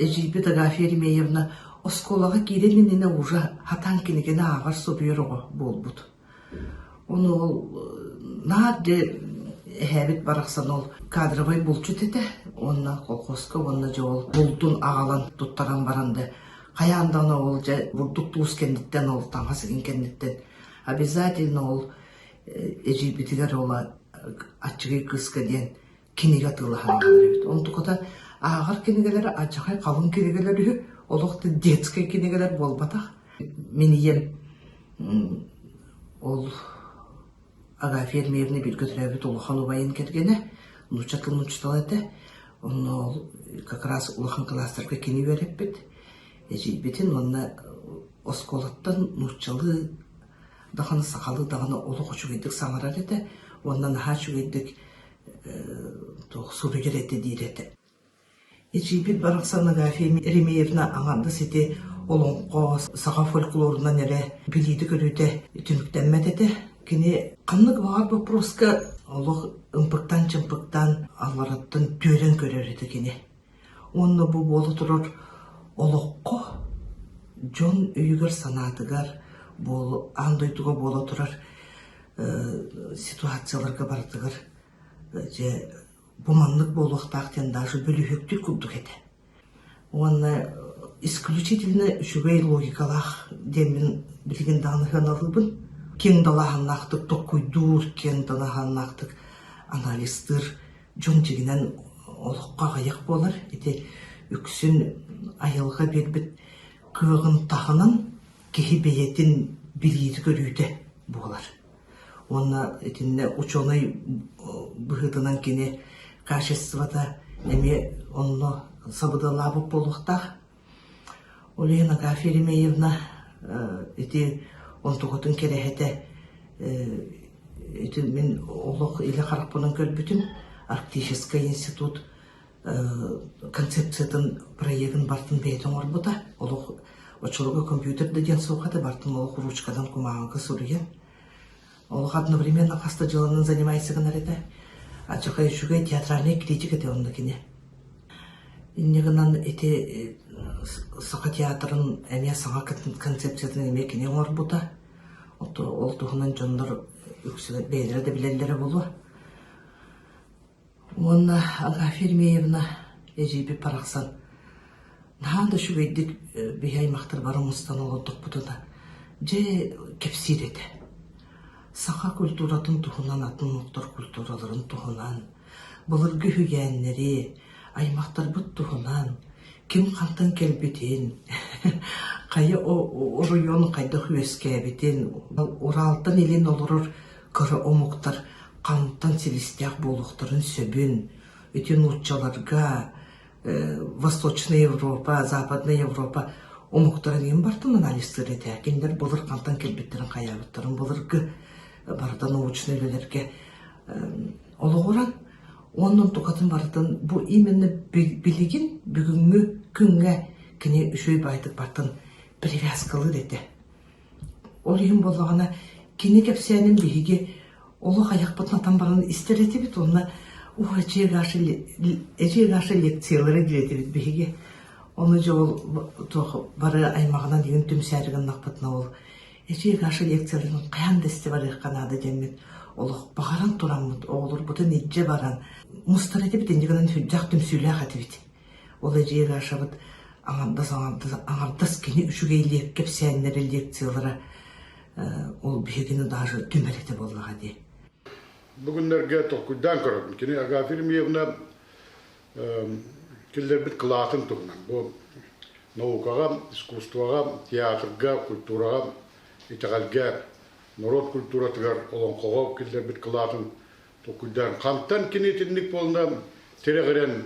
Эдьиийбит Агафья Еремеевна оскуолаҕа киирэн иннинэ уже хатаан кинигэни ааҕар суруйар оҕо буолбут. Ону ол наар дьэ эһээбит барахсан ол кадровай булчут этэ уонна колхозка уонна дьэ ол булдун аҕалан туттаран баран да хайаан даҕаны ол дьэ бурдук туус кэнниттэн ол таҥас игин кэнниттэн обязательно ол эдьиийбитигэр ол аччыгый кыыска диэн кинигэ атыылаһан аҕалар эбит. Онтуката ааҕар кинигэлэрэ алдьархай халыҥ кинигэлэр үһү, олох да детскай кинигэлэр буолбатах. Мин ийэм ол Агафья Ермеевна бииргэ төрөөбүт улахан убайын кэргэнэ, нуучча тылын учуутала этэ. Онно ол как раз улахан кылаастарга кини үөрэппит эдьиийбитин уонна оскуолаттан нууччалыы даҕаны сахалыы даҕаны олох үчүгэйдик саҥарар этэ уонна наһаа үчүгэйдик туох суруйар этэ диир этэ. Эдьиийбит барахсан Агафья Еремеевна аҥардас ити олоҥхо саха фольклорунан эрэ билиитэ-көрүүтэ түмүктэммэт этэ. Кини ханнык баҕар боппуруоска олох ымпыктаан-чымпыктаан аллараттан түөрэн көрөр этэ кини. Уонна бу буола турар олоххо дьон өйүгэр-санаатыгар аан дойдуга буола турар ситуацияларга барытыгар дьэ бу маннык буолуохтаах диэн даже бөлүһүөктүүр курдук этэ. Уонна исключительно үчүгэй логикалаах диэммин билигин даҕаны сыаналыыбын. Киэҥ далааһыннаахтык толкуйдуур, киэҥ далааһыннаахтык анализтыыр дьон дьиҥинэн олоххо аҕыйах буолар. Ити үксүн айылҕа биэрбит кыаҕын таһынан киһи бэйэтин билиитэ-көрүүтэ буолар. Уонна итиннэ учуонай быһыытынан кини качествота эмиэ онно сабыдыаллаабыт буолуохтаах. Ол иһин Агафья Еремеевна ити онтукатын кэрэһэтэ ити мин олох илэ харахпынан көрбүтүм Арктическай институт концепциятын проегын бартын бэйэтэ оҥорбута. Олох оччолорго компьютер да диэн суох этэ, бартын олох ручканан кумааҕыга суруйан. Олох одновременно хас да дьыаланан занимайся гынар этэ. Аччакай үчүгэй театральный критик этэ онно кини. Инньэ гынан ити Саха театрын эмиэ саҥа концепциятын эмиэ кини оҥорбута. Ол туһунан дьоннор үксүлэр бэйэлэрэ да билэллэрэ буолуо. Уонна Агафья Еремеевна эдьиийбит барахсан наһаа да үчүгэйдик биһи аймахтар бары мустан олордохпутуна дьэ кэпсиир этэ. Саха культуратын туһунан, атын омуктар культураларын туһунан, былыргы үһүйээннэри, аймахтарбыт туһунан, ким хантан кэлбитин, хайа оройуон хайдах үөскээбитин, Уралтан илин олорор кыра омуктар хантан силистээх буолуохтарын сөбүн, ити нууччаларга Восточная Европа, Западная Европа омуктарын иһин бартын анализтыыр этэ. Кинилэр былыр хантан кэлбиттэрин хайаабыттарын былыргы барыта научнай үлэлэргэ олоҕуран уонна тукатын барытын бу именно билигин бүгүҥҥү күҥҥэ кини үчүгэй баайдык бартын привязкалыыр этэ. Ол иһин буоллаҕына кини кэпсээнин биһиги олох айахпытын атан баран истэр этибит уонна ух эдьиий Гаша эдьиий Гаша лекциялары диир этибит биһиги. Ону дьэ ол туох бары аймаҕынан игин түмсээри гыннахпытына ол эдьиий Гаша лекцияларын хайаан да истэ барыахха наада диэммит олох баҕаран тураммыт оҕолорбутун илдьэ баран мустар этибит инньэ гынан сүрдээх түмсүүлээх этибит. Ол эдьиий Гашабыт аҥардас аҥардас аҥардас кини үчүгэй кэпсээннэрэ лекциялара ол биһигини даже түмэр этэ буоллаҕа дии. Бу күннэргэ толкуйдаан көрөбүн. Кини Агафья Еремеевна киллэрбит кылаатын туһунан. Бу наукаҕа, искусствоҕа, театрга, культураҕа, итэҕэлгэ, норуот культуратыгар, олоҥхоҕо киллэрбит кылаатын толкуйдаан хантан кини итинник буолна тирэҕирэн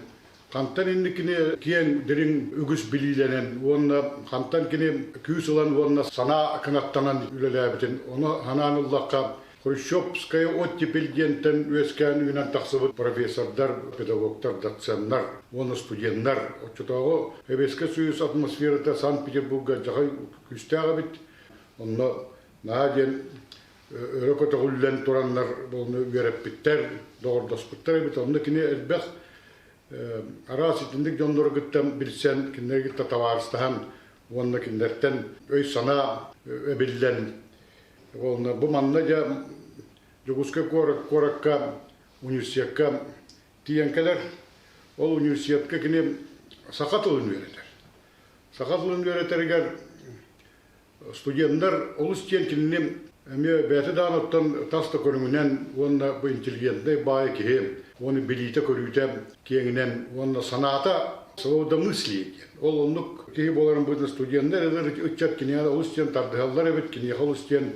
хантан инникини киэҥ дириҥ үгүс билиилэнэн уонна хантан кини күүс ылан уонна санаа кынаттанан үлэлээбитин ону санаан ыллахха Хрущевская оттепель диэнтэн үөскээн үүнэн тахсыбыт профессордар, педагогтар, доценнар уонна студеннар оччотооҕу Сэбиэскэй Союз атмосферата Санкт-Петербурга дьаһай күүстээх эбит. Онно наһаа диэн өрө көтөҕүллэн тураннар буолну үөрэппиттэр, доҕордоспуттар эбит. Онно кини элбэх. Араас итинник дьоннору кытта билсэн, кинилэри кытта табаарыстаһан уонна кинилэртэн өй-санаа эбиллэн уонна бу манна дьэ Дьокуускай куоракка университекка тиийэн кэлэр. Ол университетка кини саха тылын үөрэтэр. Саха тылын үөрэтэригэр Студеннар олус диэн кинини эмиэ бэйэтэ даҕаны оттон тас да көрүҥүнэн уонна бу интеллигентнэй баай киһи уонна билиитэ-көрүүтэ киэҥинэн уонна санаата свобода мысли диэн. Ол оннук киһи буоларын быһыытынан студеннар эдэр ыччат киниэхэ олус диэн тардыһаллар эбит, киниэхэ олус диэн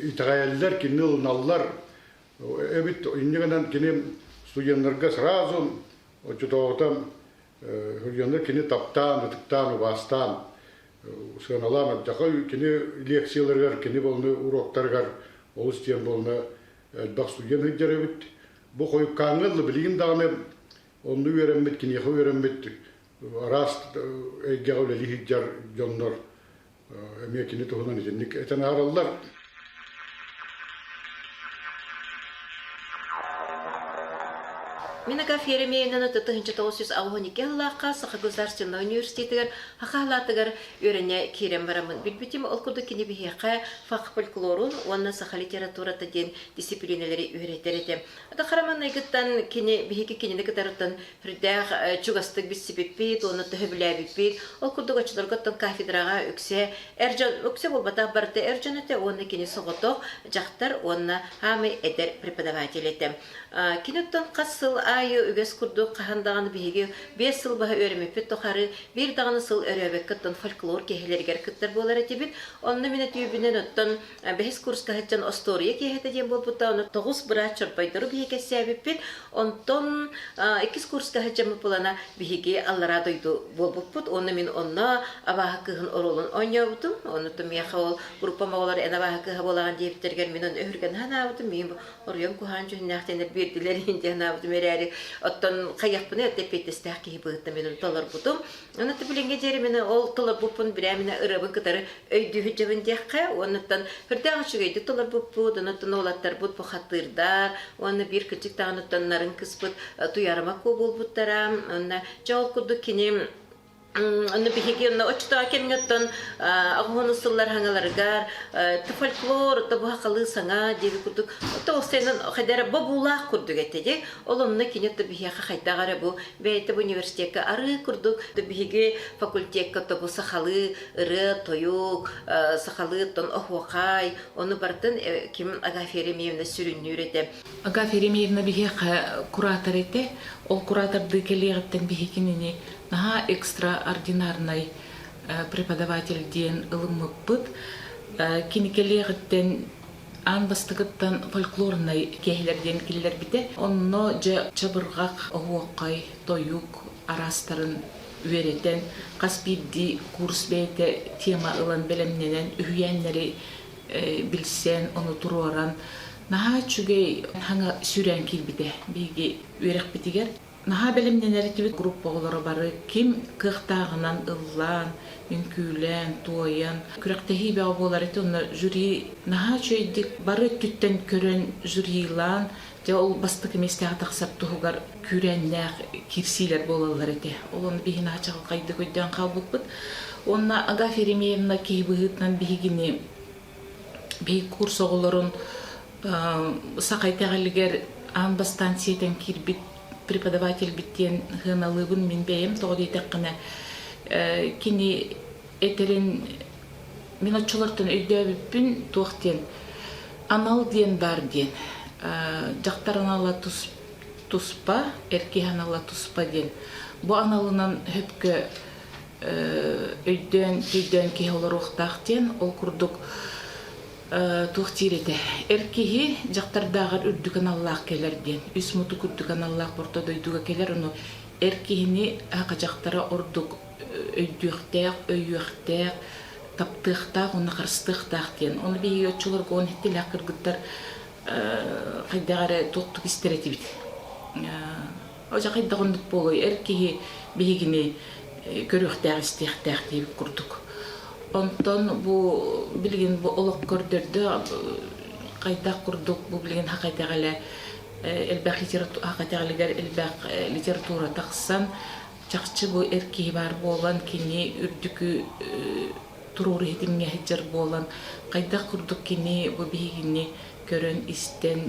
итэҕэйэллэр, кинини ылыналлар эбит. Инньэ гынан кини студеннарга сразу оччотооҕута студеннар кини таптаан, ытыктаан, убаастаан сыаналаан ардьаха кини лекцияларыгар, кини буолуну уроктарыгар олус диэн буолуна элбэх студент сылдьар эбит. Бу хойуккааҥҥа дылы билигин даҕаны онно үөрэммит, киниэхэ үөрэммит араас эйгэҕэ үлэлии сылдьар дьоннор эмиэ кини туһунан итинник этэн аһараллар. Мин Агафья Еремеевнаны 1992 сыллаахха Саха государственнай университетыгар саха халаатыгар үөрэнэ киирэн бараммын билбитим. Ол курдук кини биһиэхэ фах фольклорун уонна саха литературата диэн дисциплинэлэри үөрэтэр этэ. Ата хараманнайгыттан кини биһиги кинини кытарыттан сүрдээх чугастык билсибиппит уонна төһөбүлээбиппит. Ол курдук оччолорго оттон кафедраҕа үксэ эр дьон үксэ буолбатах барыта эр дьон этэ уонна кини соҕотох дьахтар уонна хаамай эдэр преподаватель этэ. Кини оттон хас сыл аайы үгэс курдук хаһан даҕаны биһиги 5 сыл баһа үөрэммиппит тухары биир даҕаны сыл өрөөбөккө оттон фольклор киэһэлэригэр кыттар буолар этибит. Онно мин этүүбүнэн оттон бэһис курска сылдьан остуоруйа киэһэтэ диэн буолбута. Ону тоҕус быраат чорбойдору биһиги кэпсээбиппит. Онтон иккис курска сылдьаммыт булана биһиги аллараа дойду буолбуппут. Уонна мин онно абааһы кыыһын оруолун оонньообутум. Ону миэхэ ол группам оҕолор эн абааһы кыыһа буолаҕын диэбиттэригэр мин ону өһүргэнэ санаабытым. Мин оруйан куһаан дьүһүннээх диэннэр биэрдилэр иһин диэн санаабытым эрээри оттон хайыахпыный отто эппиэттэстээх киһи быһыытынан мин ону толорбутум. Ону билиҥҥи диэри мин ол толорбуппун бирээминэ ырыабын кытары өйдүүһүт дьабын диэххэ уоннаттан үрдээх үчүгэйдик толорбуппут, онуттан уолаттарбыт бухатыырдар уонна биир кырдьык даҕаныттан нарын кыспыт Туйаарыма Куо буолбуттара. Онно дьэ ол курдук кини Онно биһиги онно оччотооҕу кэмҥэ оттон оҕоһону сыллар хаҥаларыгар фольклор тобуһахалыы саҥа диэби курдук тоҕустайынан хайдара бобуулаах курдук этэ дии. Ол онно кини биһиэхэ хайдах эрэ бу бэйэтэ бу университекка арыы курдук биһиги факультекка тобу сахалыы ырыа, тойук, сахалыы оттон оһуохай ону барытын ким Агафья Еремеевна сүрүннүүр этэ. Агафья Еремеевна биһиэхэ куратор этэ. Ол куратордыы кэлиэҕиттэн биһи кинини наһаа экстраординарнай преподаватель диэн ылыммыппыт. Кини кэлиэҕиттэн аан бастакыттан фольклорнай киэһэлэр диэн киллэрбитэ. Онно дьэ чабырҕах, оһуохай, тойук араастарын үөрэтэн, хас биирдии курс бэйэтэ тема ылан бэлэмнэнэн, үһүйээннэри билсэн, ону туруоран, наһаа үчүгэй хаҥа сүүрээн киирбитэ биһиги үөрэхпитигэр. Наһаа бэлэмнэнэр этибит группа оҕолоро бары ким кыахтааҕынан ыллаан, үҥкүүлээн, туойан, күрэхтэһии бөҕө буолар этэ. Онно жюри наһаа үчүгэйдик бары өттүттэн көрөн жюрилаан, дьэ ол бастакы миэстэҕэ тахсар туһугар күүрээннээх киирсиилэр буолаллар этэ. Ол ону биһи наһаа чаҕылхайдык өйдөөн хаалбыппыт. Уонна Агафья Еремеевна киһи быһыытынан биһигини биһиги курс оҕолорун саха итэҕэлигэр аан бастаан сиэтэн киирбит преподавательбит диэн сыаналыыбын мин бэйэм тоҕо диэтэххинэ кини этэрин мин оччолортон өйдөөбүппүн туох диэн анал диэн баар диэн дьахтар анала туспа эр киһи анала туспа диэн бу аналынан сөпкө өйдөөн өйдөөн киһи олоруохтаах диэн ол курдук туох диир этэ эр киһи дьахтардааҕар үрдүк аналлаах кэлэр диэн үс мутук үрдүк аналлаах орто дойдуга кэлэр ону эр киһини дьахтара ордук өйдүөхтээх өйүөхтээх таптыахтаах уонна харыстыахтаах диэн ону биһиги оччолорго уон сэттэлээх кыргыттар хайдах эрэ туохтук истэр этибит Дьэ хайдах оннук буолуой, эр киһи биһигини көрүөхтээх, истиэхтээх диэбит курдук. Онтон бу билигин бу олох көрдөрдө хайдах курдук бу билигин хахайдах элэ. Элбэх литература итэҕэлигэр элбэх литература тахсан, чахчы бу эр киһи баар буолан, кини үрдүкү туруору иһитимҥэ сылдьар буолан, хайдах курдук кини бу биһигини көрөн, истэн,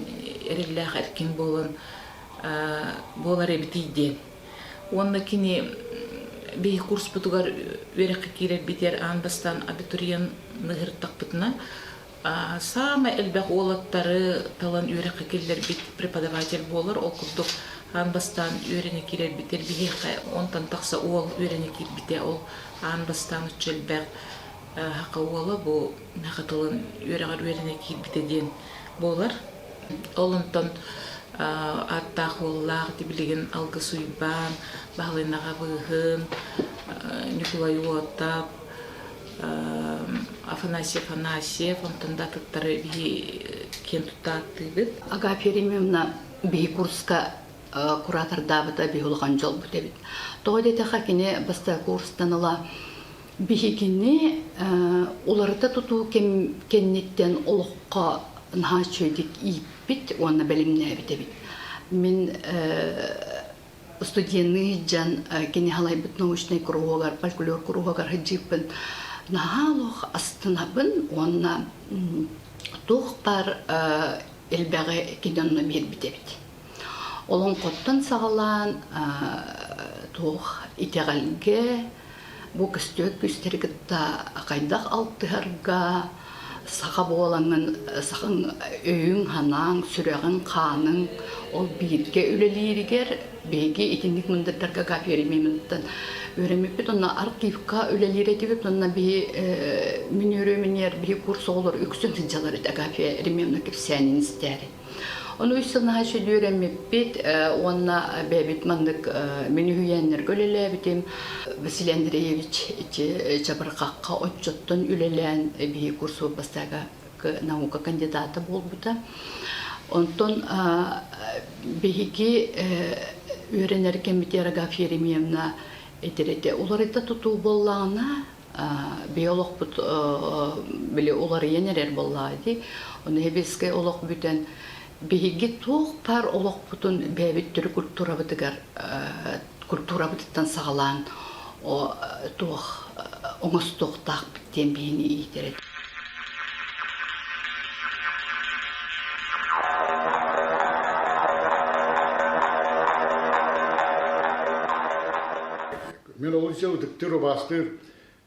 эрэллээх эркин буолан буолар эбитий диэн. Уонна кини биһи курспутугар үөрэххэ киирэрбитигэр аан бастаан абитуриент ыһыртахпытына, саамай элбэх уолаттары талан үөрэххэ киллэрбит преподаватель буолар. Ол курдук аан бастаан үөрэнэ киирэрбитигэр биһиэхэ онтон тахса уол үөрэнэ киирбитэ. Ол аан бастаан оччо элбэх саха уола бу саха тылын үөрэҕэр үөрэнэ киирбитэ диэн буолар. Ол онтон ааттаах уоллаах ити билигин Алгыс Уйбаан, Баһылай Наҕабыыһын, Ньукулай Уотап, Афанасий Афанасьев, онтон да атыттары биһи киэн тутта ааттыыбыт. Агафья Еремеевна биһи курска куратордаабыта биһи улахан дьолбут эбит. Тоҕо диэтэххэ кини бастакы курстан ыла биһигини уларыта тутуу кэнниттэн олоххо наһаа үчүгэйдик ииппит уонна бэлэмнээбит эбит. Мин студенныы сылдьан кини халайбыт научнай куруһуогар, фольклор куруһуогар сылдьыыппын наһаа олох астынабын уонна туох баар элбэҕи кини онно биэрбит эбит. Олоҥхоттон саҕалаан туох итэҕэлгэ, бу көстүбэт күүстэри кытта хайдах алтыһарга, саха буолаҥҥын сахаҥ өйүҥ-санааҥ, сүрэҕиҥ-хааныҥ ол бииргэ үлэлииригэр биһиги итинник мындырдарга Агафья Еремеевнаттан үөрэммиппит. Онно архивка үлэлиир этибит. Онно биһи мин үөрүөм биһи курс оҕолор үксүн сылдьаллар этэ Агафья Еремеевна кэпсээнин истээри. Ону үс сыл наһаа үчүгэй үөрэммиппит уонна бэйэбит маннык мин үһүйээннэргэ үлэлээбитим. Василий Андреевич ити чабырҕахха отчуттан үлэлээн биһи курсу бастакы наука кандидата буолбута. Онтон биһиги үөрэнэр кэммитигэр Агафья Еремеевна этэр этэ уларыта тутуу буоллаҕына биһи олохпут били уларыйан эрэр буоллаҕа дии. Ону сэбиэскэй олох бүтэн биһиги туох баар олохпутун бэйэбит төрүт культурабытыгар культурабытыттан саҕалаан туох оҥостуохтаахпыт диэн биһини иитэр этэ. Мен ол исэ ытыктыыр, убаастыыр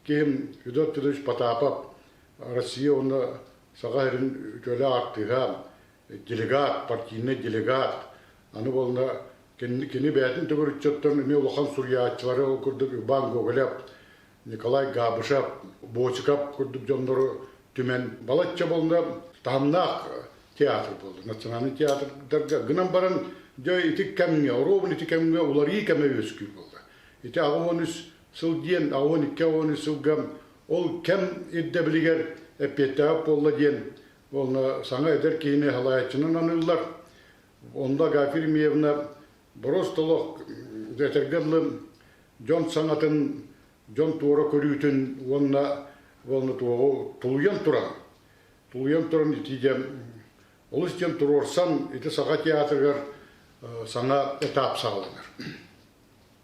киһим Федот Федорович Потапов Россия уонна Саха сирин үтүөлээх артыыһа, делегат, партийнай делегат. Аны буолла кини бэйэтин төгүрүччөттөн эмиэ улахан суруйааччылары ол курдук Иван Гоголев, Николай Габышев, Бочиков курдук дьоннору түмэн балачча буолла таһымнаах театр буолла. Национальный театрдарга гынан баран дьэ ити кэмҥэ, оруобун ити кэмҥэ уларыы кэмэ үөскүүр буолла. Ити 83 сыл диэн, 82-83 сылга ол кэм ирдэбилигэр эппиэттээбэт буолла диэн уонна саҥа эдэр киһини салайааччынан аныыллар. Онно Агафья Еремеевна боруос толох этэргэ дылы дьон саҥатын, дьон туора көрүүтүн уонна уонна туоҕу тулуйан туран, тулуйан туран ити диэн олус диэн туруорсан ити Саха театрыгар саҥа этап саҕаланар.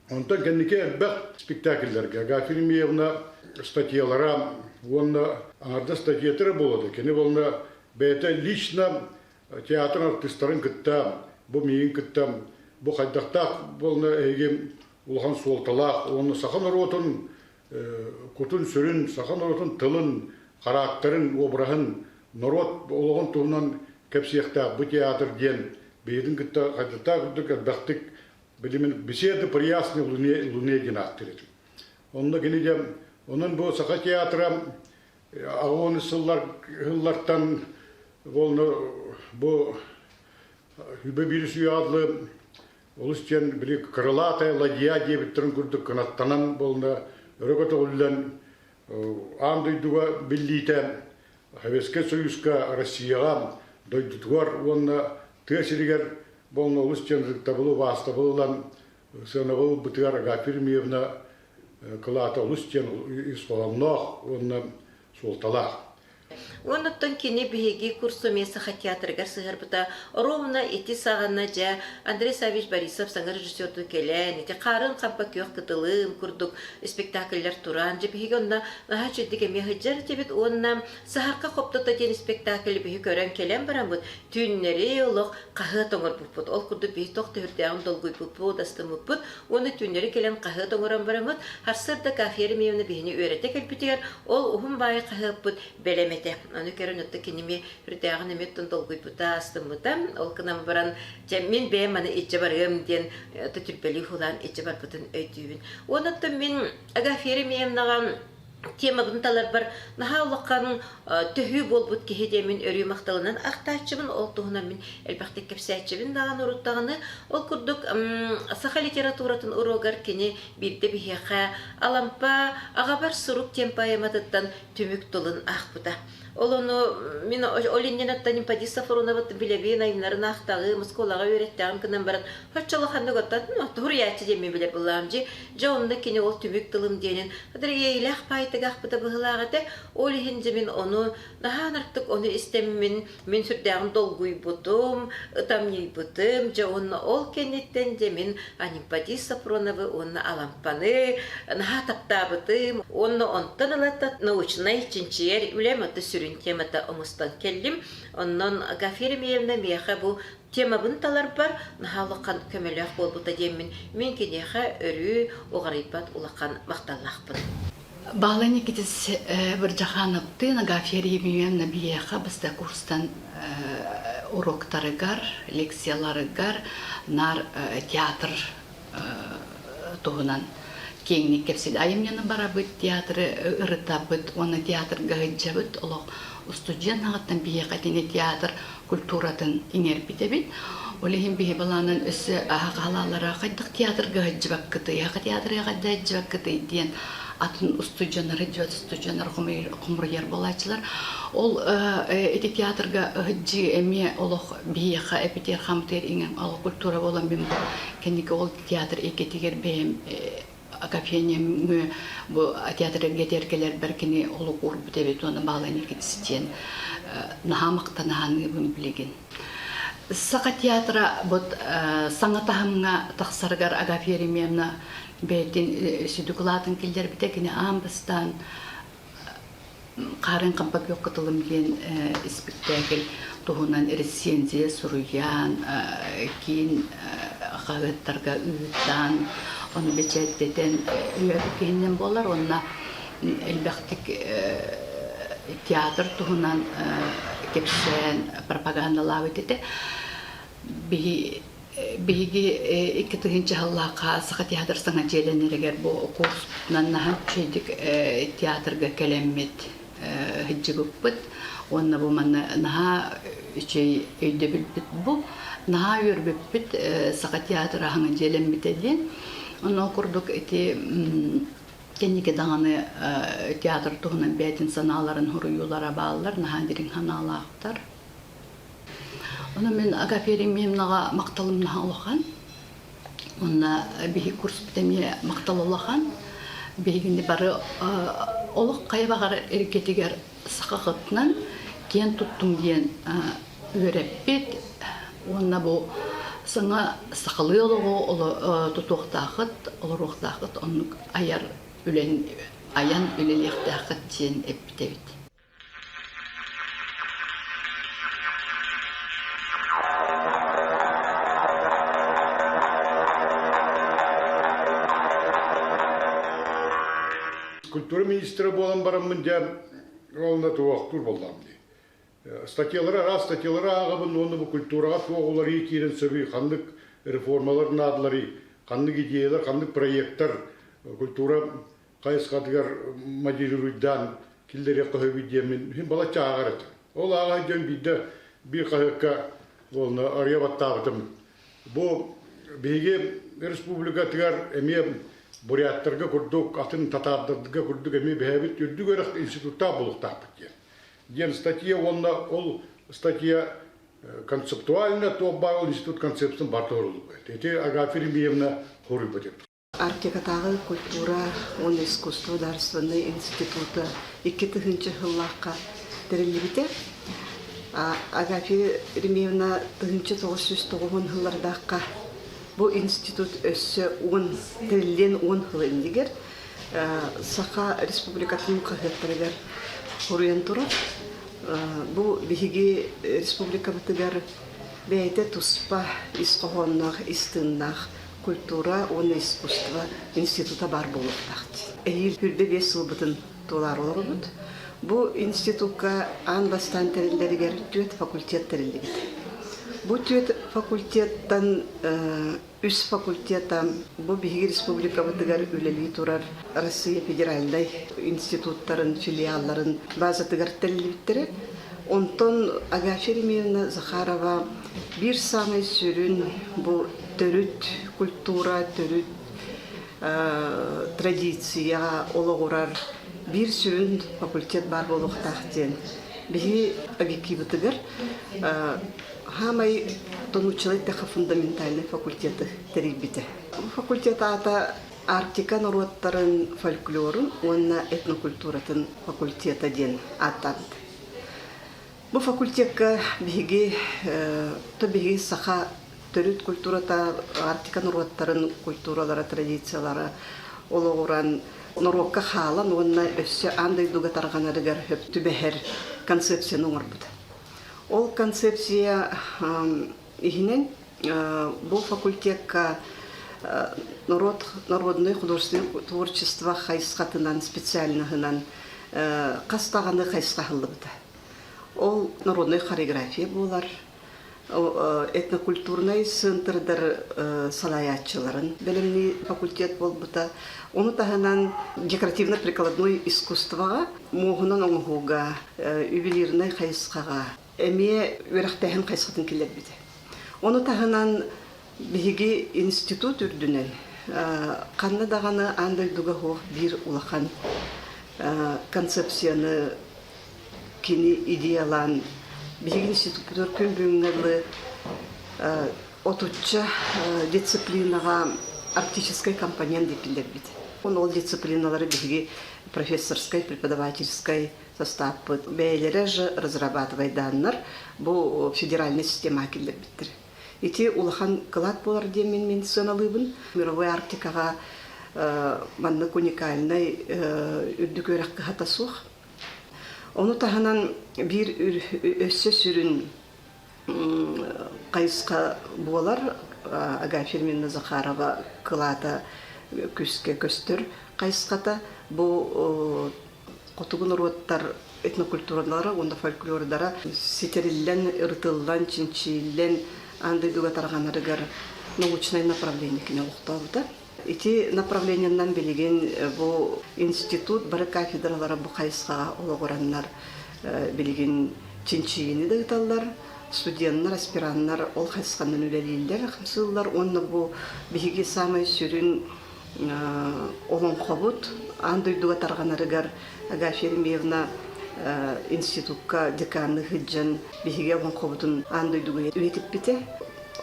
Онтон кэнники элбэх спектакльлэргэ Агафья Еремеевна статьялара уонна аҥардас статьята эрэ буолуо да, кини буолла бэйэтэ лично театр артыыстарын кытта, бу миигин кытта бу хайдахтаах буолла эһиги улахан суолталаах уонна саха норуотун кутун-сүрүн, саха норуотун тылын, хараактарын, обраһын, норуот олоҕун туһунан кэпсиэхтээх бу театр диэн биһигин кытта хайдахтаах курдук элбэхтик билимин беседы при ясной луне, луне диэн ааттыыр этим. Онно кини дьэ онон бу саха театра аҕыс сыллар сыллартан волна бу үбэ биир сүйэ олус диэн били крылатая ладья диэбиттэрин курдук кынаттанан буолна өрө көтөҕүллэн аан дойдуга биллиитэ Советскай Союзка, Россияҕа, дойдутугар уонна тыа сиригэр буолна олус диэн ытыктабылы, убаастабылы ылан сыанабыл ылбытыгар Агафья Еремеевна кылаата олус диэн ис хоһоонноох уонна суолталаах. Уонна кини биһиги курсу эмиэ Саха театрыгар сыһыарбыта. Ровно ити саҕана дьэ Андрей Саввич Борисов саҥа режиссердуу кэлэн, ити Хаарын хампа күөх кытылым курдук спектакльлар туран, дьэ биһиги онно наһаа үчүгдүк эмиэ сылдьар этибит уонна Саһарка хоптото диэн спектакль биһи көрөн кэлэн бараммыт, түүннэри олох хаһыат оҥорбуппут. Ол курдук биһи туох төһүрдээҕин долгуйбуппут, астыммыппыт уонна түүннэри кэлэн хаһыат оҥорон бараммыт, сарсыарда Кафия Еремеевна биһини үөрэтэ кэлбитигэр ол уһун баайы хаһыаппыт бэлэм этэ. Аны көрөн отто киними үрдээҕин эмиэ оттон долгуйбута, астыммыта. Ол гынан баран, дьэ мин бэйэм маны илдьэ барыам диэн төтүрбэлии хулаан илдьэ барбытын өйдүүбүн. Уонна оттон мин Агафья Еремеевнаҕа темабын таларбар наһаа улахан төһүү буолбут киһи диэммин өрүү махталынан ахтааччыбын, ол туһунан мин элбэхтик кэпсээччибин даҕаны уруттаҕаны. Ол курдук саха литературатын уруогар кини биирдэ биһиэхэ Алампа «Аҕабар сурук» диэн поэматыттан түмүк тылын аахпыта. Ол ону мин ол иннинэ Нимпадис Сафроноватын билэбин, айымнарын аахтаҕым, оскуолаҕа үөрэттэҕим гынан баран, оччо улаханнык оттон туһуруйааччы диэммин билэр былаам дьи. Дьэ онно кини ол түмүк тылым диэнин Адырыйыйлаах паайтыга аахпыта быһылаах этэ. Ол иһин дьэ мин ону наһаа ынырыктык ону истэммин Мин сүрдээҕин долгуйбутум, ытамньыйбытым, дьэ уонна ол кэнниттэн дьэ мин Анемподист Сафроновы уонна Алампаны наһаа таптаабытым уонна онтон ылата научнай чинчийэр үлэм аты сүрүн темата оҥостон кэллим. Онон Агафья Еремеевна миэхэ бу темабын таларбар наһаа улахан көмөлөөх буолбута диэммин мин киниэхэ өрүү уҕарыйбат улахан махталлаахпын. Баалай Никитис Бырдьахаанаптыын Агафья Еремеевна биһиэхэ бастакы курстан уроктарыгар, лекцияларыгар наар театр туһунан киэҥник кэпсиир. Айымньыны барабыт, театры ырытабыт уонна театрга сылдьабыт. Олох устудьуон аҕыттан биһиэхэ итини театр культуратын иҥэрбит эбит. Ол иһин биһи балаанан өссө аһаҕалаалара хайдах театрга сылдьыбаккытый, аха театрга хайдах сылдьыбаккытый диэн атын устудьуоннар сылдьыбат устудьуоннар хомуруйар буолааччылар. Ол ити театрга сылдьыы эмиэ олох биһиэхэ эпитиэр хамтыыр иҥэн олох культура буолан мин бу кэнники ол театр эйгэтигэр бэйэм Акафианемҥа бу театр эргэтигэр кэлэрбэр кини олук уурбут эбит уонна Баалай Никитис диэн наһаа махтанаһаныыбын билигин. Саха театра вот саҥа таһымҥа тахсарыгар Агафья Еремеевна бэйэтин сүдү кылаатын киллэрбитэ кини аан бастаан Хаарын хампа күөх кытылым диэн испиктээкил туһунан рецензия суруйан, киин хаһыаттарга ыытан, ону бэчээттэтэн үөрэх киһинэн буолар уонна элбэхтик театр туһунан кэпсээн пропагандалаабыт этэ. Биһиги 2000 сыллаахха Саха театр саҥа дьиэлэнэригэр бу курспутунан наһаа үчүгэйдик театрга кэлэммит сылдьыбыппыт уонна бу манна наһаа үчүгэй өйдөбүлбүт бу наһаа үөрбүппүт Саха театра саҥа дьиэлэммитэ диэн. Онно курдук ити кэнники даҕаны театр туһунан бэйэтин санааларын суруйуулара бааллар, наһаа дириҥ санаалаахтар. Ону мин Агафья Еремеевнаҕа махталым наһаа улахан. Уонна биһи курспут эмиэ махтал улахан. Биһигини бары олох хайа баҕар эргэтигэр сахаҕытынан киэн туттуҥ диэн үөрэппит уонна бу саҥа сахалыы олоҕу тутуохтаахыт, олоруохтаахыт оннук айар үлэн айан үлэлиэхтээххит диэн эппит эбит. Культура министрэ буолан бараммын дьэ уонна туохтуур буоллаҕым дии. Статьялары араас статьялары ааҕабын уонна бу культураҕа туох уларыйыы киирэн сөбүй, ханнык реформалар наадаларый, ханнык идеялар, ханнык проектар культура хайысхатыгар модерируйдаан киллэриэххэ сөбүй диэммин син балачча ааҕар этим. Ол ааҕа сылдьан биирдэ биир хаһыакка уонна арыйа баттаабытым. Бу биһиги республикатыгар эмиэ буряттарга курдук, атын татаардарга курдук эмиэ бэйэбит үрдүк үөрэх институттаах буолуохтаахпыт диэн. Диэн статья уонна ол статья концептуально туох баар ол институт концепциятын барыта оҥоруллубут. Ити Агафья Еремеевна хоруйбут эбит. Арктикатааҕы культура уонна искусство дарственнай института 2000 сыллаахха тэриллибитэ. Агафья Еремеевна 1990 сыллардаахха бу институт өссө уон тэриллиэн уон сыл иннигэр Саха Республикатын хаһыаттарыгар суруйан турар. Бу биһиги республикабытыгар бэйэтэ туспа ис хоһоонноох, ис тыыннаах культура уонна искусство института баар буолуохтаах. Эһиил 25 сылбытын туолаары олоробут. Бу институкка аан бастаан тэриллэригэр түөрт факультет тэриллибит. Бу түөрт факультеттан үс факультета бу биһиги республикабытыгар үлэлии турар Россия федеральнай институттарын филиалларын базатыгар тэриллибиттэрэ. Онтон Агафья Еремеевна Захарова биир саамай сүрүн бу төрүт культура, төрүт традицияҕа олоҕурар биир сүрүн факультет баар буолуохтаах диэн биһи АГИКИбытыгар хаамай тонуччалай тэхэ фундаментальнай факультеты тэрийбитэ. Бу факультет аата Арктика норуоттарын фольклорун уонна этнокультуратын факультета диэн ааттаабыт. Бу факультекка биһиги то биһиги саха төрүт культурата, Арктика норуоттарын культуралара, традициялара олоҕуран норуокка хаалан уонна өссө аан дойдуга тарҕанарыгар сөп түбэһэр концепцияны оҥорбута. Ол концепция иһинэн бу факультекка норуот народное художественное творчество хайысхатынан специальноһынан хас даҕаны хайысхаһыллыбыта. Ол народнай хореография буолар, этнокультурнай центрдар салайааччыларын бэлэмнии факультет буолбута. Ону таһынан декоративно-прикладной искусствоҕа, муоһунан оҥоһууга, ювелирнай хайысхаҕа эмиэ үөрэхтээһин хайысхатын киллэрбитэ. Ону таһынан биһиги институт үрдүнэн ханна даҕаны аан дойдуга суох биир улахан концепцияны кини идеялаан биһиги институппутугар күн бүгүҥҥэ дылы отучча дисциплинаҕа арктическай компонент диэн киллэрбит. Ол дисциплиналары биһиги профессорскай, преподавательскай састааппыт бэйэлэрэ же разрабатывайдааннар бу федеральнай системаҕа киллэрбиттэр. Ити улахан кылаат буолар диэн мин сыаналыыбын. Мировой Арктикаҕа маннык уникальнай үрдүк үөрэх кыһата суох. Ону таһынан биир өссө сүрүн хайысха буолар Агафья Ильинична Захарова кылаата күүскэ көстөр хайысхата бу хотугу норуоттар этнокультуралара уонна фольклордара ситэриллэн, ырытыллан, чинчийиллэн аан дойдуга тарҕанарыгар научнай направление кини олохтообута. Ити направлениенан билигин бу институт бары кафедралара бу хайысхаҕа олоҕураннар билигин чинчийиини да ыыталлар, студеннар, аспираннар ол хайысханан үлэлииллэр, хамсыыллар уонна бу биһиги саамай сүрүн олоҥхобут аан дойдуга тарҕанарыгар Агафья Еремеевна институкка деканныы сылдьан биһиги олоҥхобутун аан дойдуга үйэтиппитэ.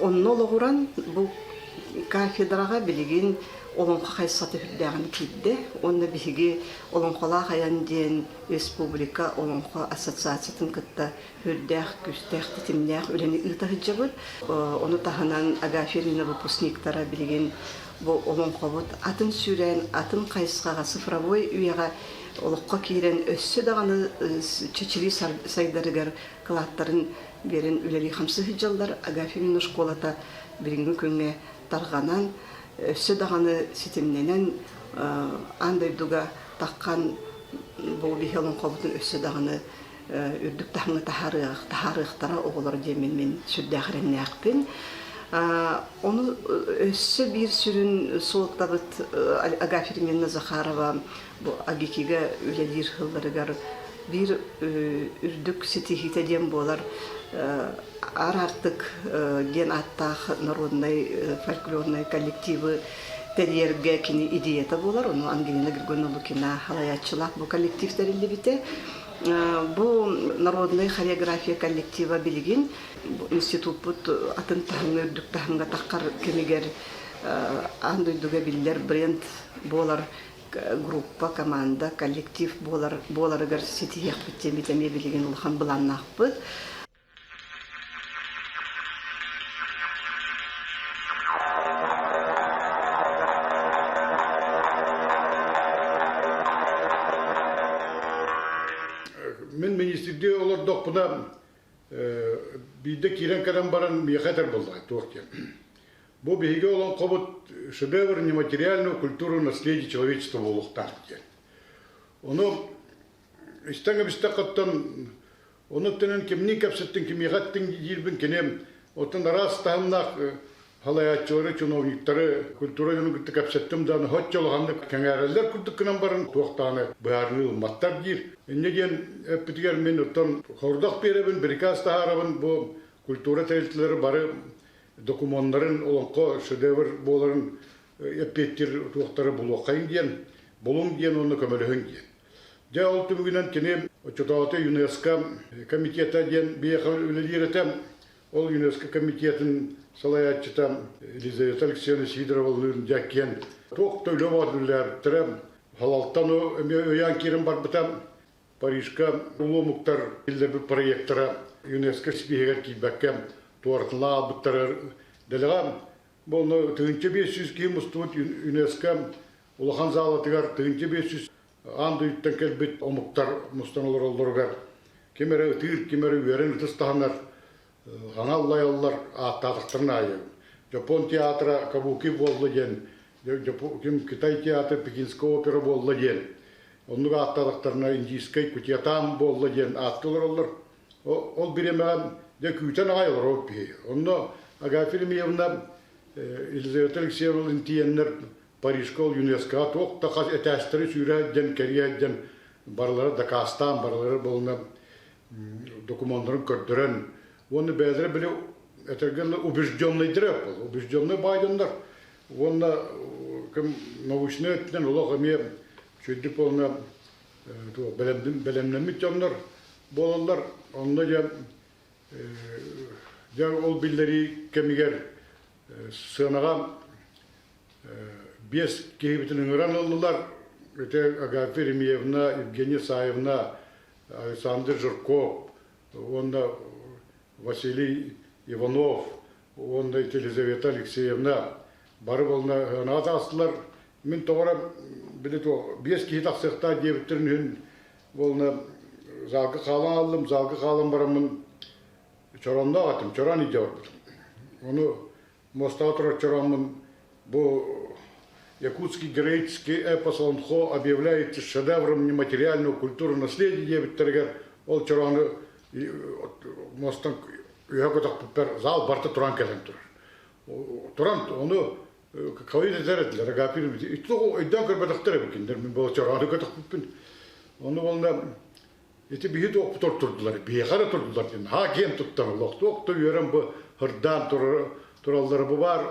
Онно олоҕуран бу кафедраҕа билигин олоҥхо хайысхата үрдээҕин киирдэ уонна биһиги Олоҥхолоох айан диэн республика Олоҥхо ассоциациятын кытта үрдээх, күүстээх, тэтимнээх үлэни ыыта сылдьабыт. Ону таһынан Агафья Ильина выпускниктара билигин бу олоҥхобут атын сүүрээн, атын хайысхаҕа цифровой үйэҕэ олоххо киирэн өссө даҕаны чэчирии сайдарыгар кылааттарын биэрэн үлэлии-хамсыы сылдьаллар. Агафья Ильина школата билиҥҥи күҥҥэ тарҕанан, өссө даҕаны ситимнэнэн аан дойдуга таххан бу биһи олоҥхобутун өссө даҕаны үрдүк таһымҥа таһаарыахтара оҕолор диэммин мин сүрдээх эрэннээхпин. Ону өссө биир сүрүн суолтабыт Агафья Ильинична Захарова бу АГИКИга үлэлиир сылларыгар биир үрдүк ситиһиитэ диэн буолар Аар Аартык диэн ааттаах народнай фольклорнай коллективы тэрийэргэ кини идеята буолар. Ону Ангелина Григорьевна Лукина салайааччылаах бу коллектив тэриллибитэ. Бу народнай хореография коллектива билигин институппут атын таһымҥа үрдүк таһымҥа таххар кэмигэр аан дойдуга биллэр бренд буолар. группа, команда, коллектив буолар, буоларыгар ситиһиэхпит диэн эмиэ билигин улахан былааннаахпыт. Мин министрдии олордохпуна биирдэ киирэн кэлэн баран миэхэ этэр буоллаҕа туох диэн. Бу биһиги олоҥхобут шедевр нематериального культурного наследия человечества буолуохтаах диэн. Ону истэн кэбистэххиттэн Ону өттүнэн кимниин кэпсэттин, кимиэхэ эттиҥ диирбин кини оттон араас таһымнаах салайааччылары, чиновниктары, культура дьонун кытта кэпсэттим даҕаны соччо улаханнык кэҥээрэллэр курдук гынан баран туох даҕаны быһаарыныы ылымматтар диир. Инньэ диэн эппитигэр мин оттон хордох биэрэбин, бирикээс таһаарабын бу культура тэрилтэлэрэ бары докумуоннарын олоҥхо шедевр буоларын эппиэттиир туохтары булуоххайыҥ диэн, булуҥ диэн уонна көмөлөһүҥ диэн. Дьэ, ол түмүгүнэн кини оччотооҕу ЮНЕСКО комитета диэн биһиэхэ үлэлиир этэ. Ол ЮНЕСКО комитетын салайааччыта Елизавета Алексеевна Сидоровалыын дьэ киэн туох да үлэ үлэлээбиттэрэ. Халалтан эмиэ өйөөн киирэн барбыта. Парижка улуу омуктар биллэрбит проектара ЮНЕСКО испииһэгэр киирбэккэ туоратыллан аалбыттарыгар дэлэҕэ бу онно 1500 киһи мустубут ЮНЕСКО улахан залатыгар 1500 аан дойдуттан кэлбит омуктар мустан олороллоругар ким эрэ ытыыр, ким эрэ үөрэн ытыс таһынар, хаҥа аллайаллар ааттаатахтарын аайы. Дьоппуон театра Кабуки буолла диэн, ким Китай театр Пекинская опера буолла диэн, оннук ааттаатахтарына индийскэй Кутиатам буолла диэн ааттыы олороллор. Ол бириэмэҕэ дьэ күүтэн аҕай олоробут биһи. Онно Агафья Еремеевна Елизавета Алексеевна тиийэннэр Парижка ол ЮНЕСКО-ҕа туох да хас этээстэри сүүрэ сылдьан, кэрийэ сылдьан барылара дакаастаан, барылара буолна докумуоннарын көрдөрөн уонна бэйэлэрэ били этэргэ убежденныйдара буол убежденный баай дьоннор уонна ким научнай өттүнэн олох эмиэ үчүгэйдик буолна бэлэмнэммит дьоннор буолаллар онно дьэ дьэ ол биллэрии кэмигэр сыанаҕа Биэс киһибитин ыҥыран ыллылар. Ити Агафья Еремеевна, Евгения Саевна, Александр Жирков уонна Василий Иванов уонна Елизавета Алексеевна бары буолна ыанаҕа таҕыстылар. Мин тоҕо эрэ били биэс киһи тахсыахтаах диэбиттэрин иһин буолна залга хаалан хааллым, залга хаалан бараммын чоронноох этим, чорон илдьэ барбытым. Ону Муостаҕа турар чорооммун бу Якутский героический эпос Олонхо объявляется шедевром нематериального культурного наследия диэбиттэригэр ол чороону муостан үөһэ көтөхпүппэр зал барыта туран кэлэн турар. Туран ону ковид этэр этилэр, Агапир өйдөөн көрбөтөхтөр эбит кинилэр мин бұл чороону көтөхпүппүн. Ону болна Ити биһи туохпут турдулар, биһиэхэ эрэ турдулар диэн наһаа киэн туттан олохтуох да үөрэн бу ырдаан тураллара бу баар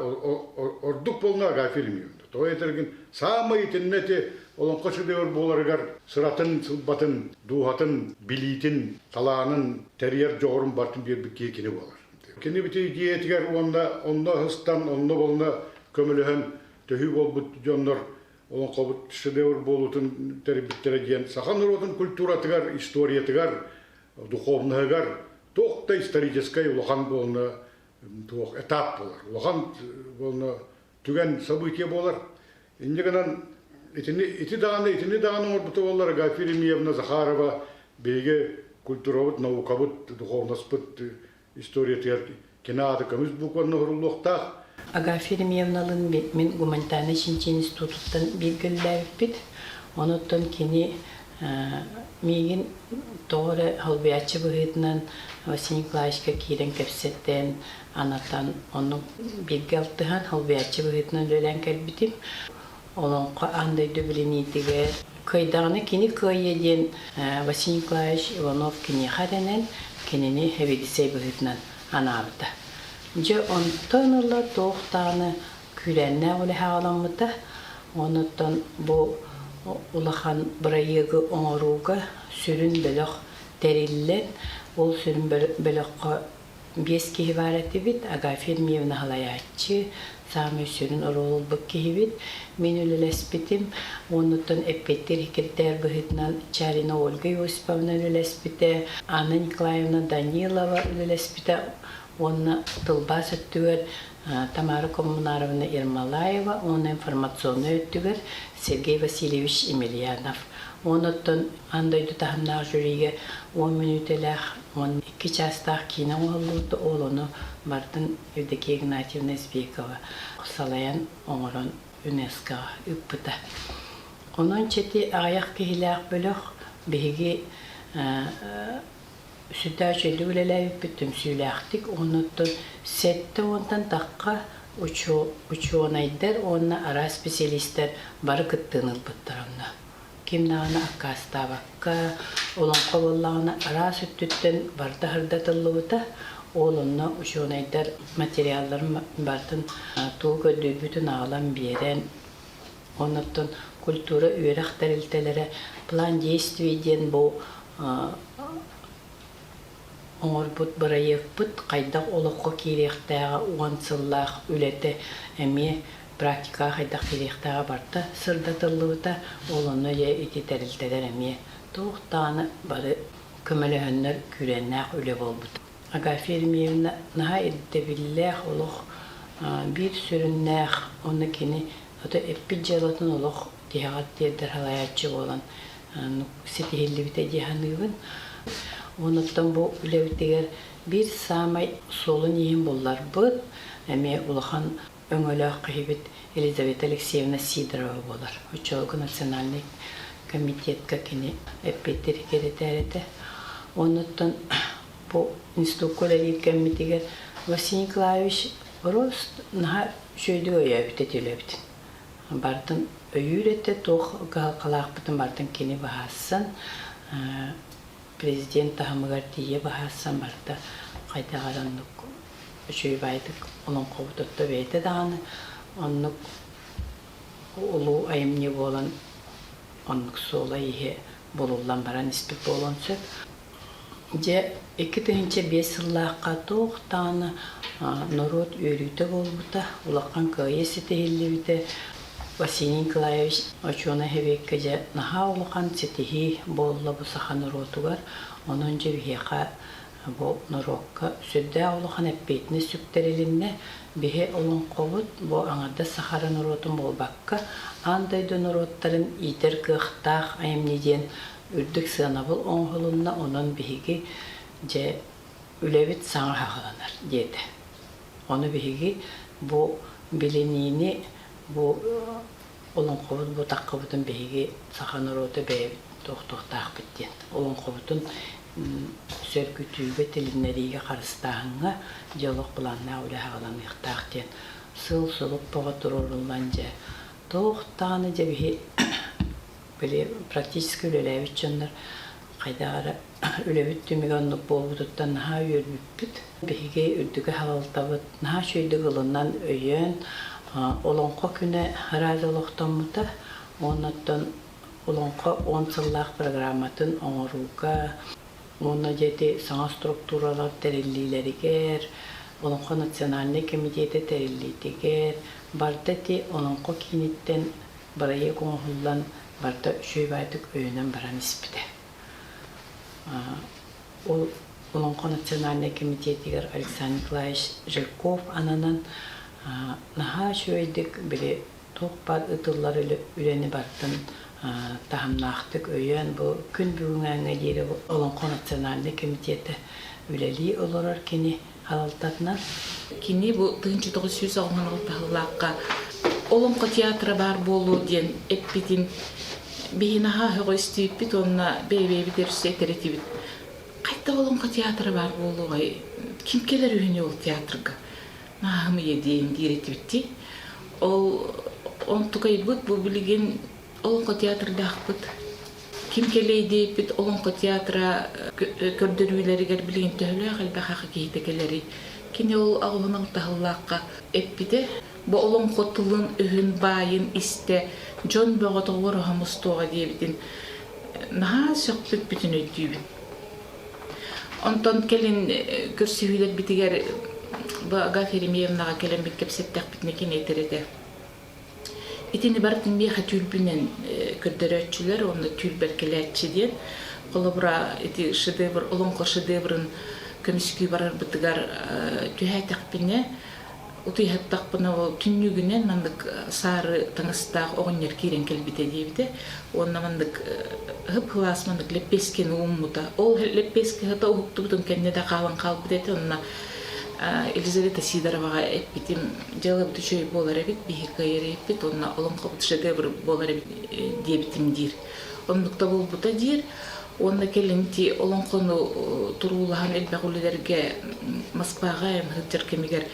ордук буолна Агафья Ильинична. Тоҕо этэргин саамай итиннэ ити олоҥхо шедевр буоларыгар сыратын, сылбатын, дууһатын, билиитин, талаанын тэрийэр дьоҕурун барытын биэрбит киһи кини буолар. Кини бити идиэйэтигэр уонна онно ыһыстан, онно буолна көмөлөһөн төһүү буолбут дьоннор олоҥхобут шедевр буолуутун тэрийбиттэрэ диэн саха норуотун культуратыгар, историятыгар, духовноһыгар туох да историческай улахан буолна туох этап буолар. Улахан буолна түгэн событие буолар. Инньэ гынан итини ити даҕаны итини даҕаны оҥорбута буоллар Агафья Еремеевна Захарова биһиги культурабыт, наукабыт, духовноспыт историятыгар кини аата көмүс букванан оһоруллуохтаах. Агафья Еремеевналыын мин гуманитарнай чинчийии институтуттан бииргэ үлэлээбиппит. Онуттан кини миигин тоҕо эрэ солбуйааччы быһыытынан Василий Николаевичка киирэн кэпсэтэн, анатан, оннук бииргэ алтыһан солбуйааччы быһыытынан үлэлээн кэлбитим. Олоҥхо аан дойду билиниитигэр кыайдаҕына кини кыайыа диэн Василий Николаевич Иванов киниэхэ эрэнэн, кинини сэбиэдиссэй быһыытынан анаабыта. Дьэ онтон ыла туох даҕаны күүрээннээх үлэ саҕаламмыта. Онуттан бу улахан бырайыагы оҥорууга сүрүн бөлөх тэриллэн, ол сүрүн бөлөххө Биэс киһи баар этибит, Агафья Ермеевна салайааччы, саамай сүрүн оруолу ылбыт киһибит. Мин үлэлэспитим, оннуттан эппиэттиир секретарь быһыытынан Чарина Ольга Иосиповна үлэлэспитэ, Анна Николаевна Данилова үлэлэспитэ уонна тылбаас өттүгэр Тамара Коммунаровна Ермолаева уонна информационнай өттүгэр Сергей Васильевич Емельянов. Онуттан аан дойду таһымнаах жюригэ 10 мүнүүтэлээх 12 чаастаах киинэ оҥоһуллубут, ол ону барытын Евдокия Игнатьевна Избекова салайан оҥорон ЮНЕСКО-ҕа ыыппыта. Онон чэти аҕыйах киһилээх бөлөх биһиги сүрдээх үчүгэйдик үлэлээбиппит түмсүүлээхтик оннуттан сэттэ уонтан тахха учуонайдар уонна араас специалистар бары кыттыыны ылбыттар онно. Ким даҕаны аккаастаабакка, олоҥхо буоллаҕына араас өттүттэн барыта сырдатыллыбыта. Ол онно учуонайдар материалларын барытын тугу көрдүүрбүтүн аҕалан биэрэн, оннуттан культура үөрэх тэрилтэлэрэ план действий диэн бу оҥорбут бырайыакпыт хайдах олоххо киириэхтээҕэ уон сыллаах үлэтэ эмиэ практикаҕа хайдах киириэхтээҕэ барыта сырдатыллыбыта. Ол онно дьэ ити тэрилтэлэр эмиэ туох даҕаны бары көмөлөһөннөр күүрээннээх үлэ буолбут. Агафья Еремеевна наһаа ирдэбиллээх олох биир сүрүннээх уонна кини ото эппит дьыалатын олох тиһэҕэр тиэрдэр салайааччы буолан ситиһиллибитэ дии саныыбын. Онуттан бу үлэбитигэр биир саамай суолун-ииһин булларбыт, эмиэ улахан өҥөлөөх киһибит Елизавета Алексеевна Сидорова буолар. Оччолорго национальнай комитетка кини эппиэттиир секретарь этэ. Онуттан бу институкка үлэлиир кэммитигэр Василий Николаевич просто наһаа үчүгэйдик өйөөбүт этэ үлэбитин. Барытын өйүүр этэ, туох кыһалҕалаахпытын барытын кини быһаарсан, президент таһымыгар тиийэ быһаарсан барыта хайдах эрэ оннук үчүгэй баайдык олоҥхобут отто бэйэтэ даҕаны оннук улуу айымньы буолан оннук суола-ииһэ булуллан баран испит буолуон сөп. Дьэ, 2005 сыллаахха туох даҕаны норуот үөрүүтэ буолбута, улахан кыайыы ситиһиллибитэ. Василий Николаевич Очуонай Сэбиэккэ дьэ наһаа улахан ситиһии буолла бу саха норуотугар. Онон дьэ биһиэхэ бу норуокка сүрдээх улахан эппиэтинэс сүктэрилиннэ. Биһи олоҥхобут бу аҥардас саха эрэ норуотун буолбакка, аан дойду норуоттарын иитэр кыахтаах айымньы диэн үрдүк сыанабыл оҥоһулунна, онон биһиги дьэ үлэбит саҥа саҕаланар диэтэ. Ону биһиги бу билиниини, бу олоҥхобут бу таххыбытын биһиги саха норуота бэйэбит туохтуохтаахпыт диэн. Олоҥхобутун сөргүтүүгэ, тилиннэриигэ, харыстааһыҥҥа дьэ олох былааннаах үлэ саҕаланыахтаах диэн сыл-сылык бөҕө туруоруллан дьэ туох даҕаны дьэ биһи били практически үлэлээбит дьоннор хайдах эрэ үлэбит түмүгэ оннук буолбутуттан наһаа үөрбүппүт. Биһиги үрдүкү салалтабыт наһаа үчүгэйдик ылынан өйөөн Олоҥхо күнэ радио олохтоммута. Оннуттан Олоҥхо уон сыллаах программатын оҥорууга уонна дьэ ити саҥа структуралар тэриллиилэригэр, Олоҥхо национальнай кэмитиэтэ тэриллиитигэр барыта ити Олоҥхо кииниттэн бырайыак оҥоһуллан барыта үчүгэй баайдык өйөнөн баран испитэ. Ол Олоҥхо национальнай кэмитиэтигэр Александр Николаевич Жирков ананан наһаа үчүгэйдик били туох баар ыытыллар үлэни барытын таһымнаахтык өйөөн бу күн бүгүҥҥэ диэри Олоҥхо национальнай кэмитиэтэ үлэлии олорор кини Халалтатынан. Кини бу 1996 сыллаахха Олоҥхо театра баар буолуо диэн эппитин биһи наһаа өҕө истибиппит уонна бэйэ-бэйэбит өрүсэ этэр этибит. Хайдах Олоҥхо театра баар буолуоҕай? Ким кэлэр үһүнүй ол театрга? Нааһым ийэ диэн диир этибит дии. Ол онтукайбыт бу билигин Олоҥхо театрдаахпыт. Ким кэлиэй диэбиппит Олоҥхо театра көрдөрүүлэригэр билигин төһөлөөх элбэх аха киһитэ кэлэрий? Кини ол аҕыһын алтаһыллаахха эппитэ. Бу олоҥхо тылын-өһүн баайын истэ дьон бөҕө тоҕуоруһа мустуоҕа диэбитин наһаа сөхпүппүтүн өйдүүбүн. Онтон кэлин көрсүһүүлэрбитигэр бу Агафья Еремеевнаҕа кэлэммит кэпсэттэхпитинэ кини этэр этэ. Итини барытын миэхэ түүрбүнэн көрдөрөөччүлэр уонна түүрбэр кэлээччи диэн. Холобура, ити шедевр, олоҥхо шедеврын көмүскүү барарбытыгар түһээтэхпинэ, утуйуһаттахпына ол түннүгүнэн маннык саары таҥастаах оҕонньор киирэн кэлбитэ диэбитэ уонна маннык хып-хылаас маннык лэппиэскэни ууммута. Ол лэппиэскэ сыта уһуктубутун кэннэ да хаалан хаалбыт этэ. Онно Елизавета Сидороваҕа эппитим, дьыалабыт үчүгэй буолар эбит, биһиги кыайар эбиппит уонна олоҥхобут шедевр буолар эбит диэбитим диир. Оннук да буолбута диир. Уонна кэлин ити олоҥхону туруулаһан элбэх үлэлэргэ Москваҕа айан сылдьар кэмигэр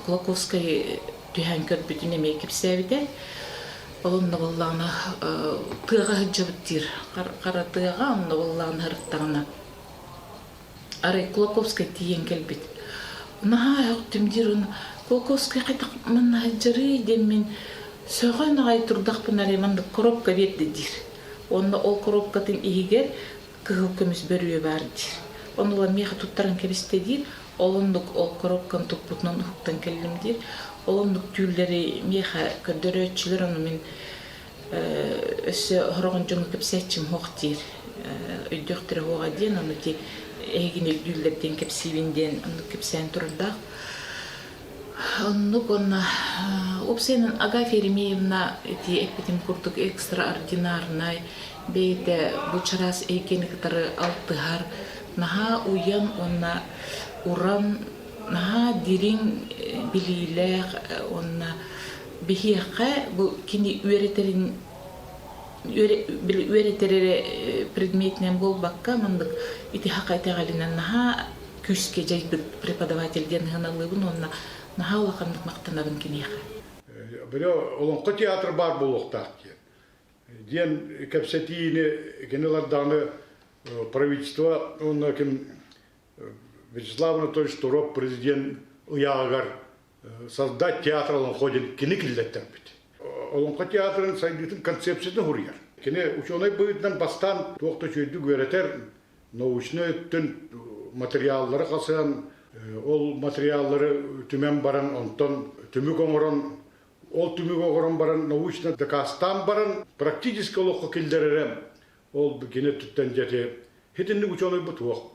Кулаковскай түһээн көрбүтүн эмиэ кэпсээбитэ. Ол онно буоллаҕына тыаҕа сылдьабыт диир. Хара тыаҕа онно буоллаҕына сырыттаҕына Арай Кулаковскай тиийэн кэлбит. Наһаа өһөхтүм диир уонна Кулаковскай хайдах манна сылдьарый диэммин сөҕөн аҕай турдахпына эрэ маннык коробка биэрдэ диир. Уонна ол коробкатын иһигэр кыһыл көмүс бөрүө баар диир. Ону ыла миэхэ туттаран кэбистэ диир. Ол оннук ол коробканы туппутунан уһуктан кэллим диир. Ол оннук түүллэри миэхэ көрдөрөөччүлэр ону мин өссө сороҕун дьоҥҥо кэпсээччим суох диир өйдүөхтэрэ суоҕа диэн ону ити эһигини өйдүүллэр диэн кэпсиибин диэн оннук кэпсээн турардаах. Оннук уонна уопсайынан Агафья Еремеевна ити эппитим курдук экстраординарнай бэйэтэ бу чараас эйгэни кытары алтыһар наһаа уйан уонна уран наһаа дириҥ билиилээх уонна Биһиэхэ бу кини үөрэтэрин үөрэтэр эрэ предметинэн буолбакка, маннык ити хака итэҕэлинэн наһаа күүскэ дьайбыт преподаватель диэн сыаналыыбын уонна наһаа улаханнык махтанабын киниэхэ. Били Олоҥхо театр баар буолуохтаах диэн. Диэн кэпсэтиини кинилэр даҕаны правительство уонна ким Вячеслав Анатольевич Туров президент ыйааҕыгар создать театр Олоҥхо диэн кини киллэттэрбит. Олоҥхо театрын сайдыытын концепциятын суруйар. Кини учуонай быһыытынан бастаан туох да үчүгэйдик үөрэтэр, научнай өттүн материаллары хасыһан, ол материаллары түмэн баран, онтон түмүк оҥорон, ол түмүк оҥорон баран научно дакаастаан баран, практически олоххо киллэрэрэ ол кини өттүттэн дьэ ити итинник учуонайбыт суох.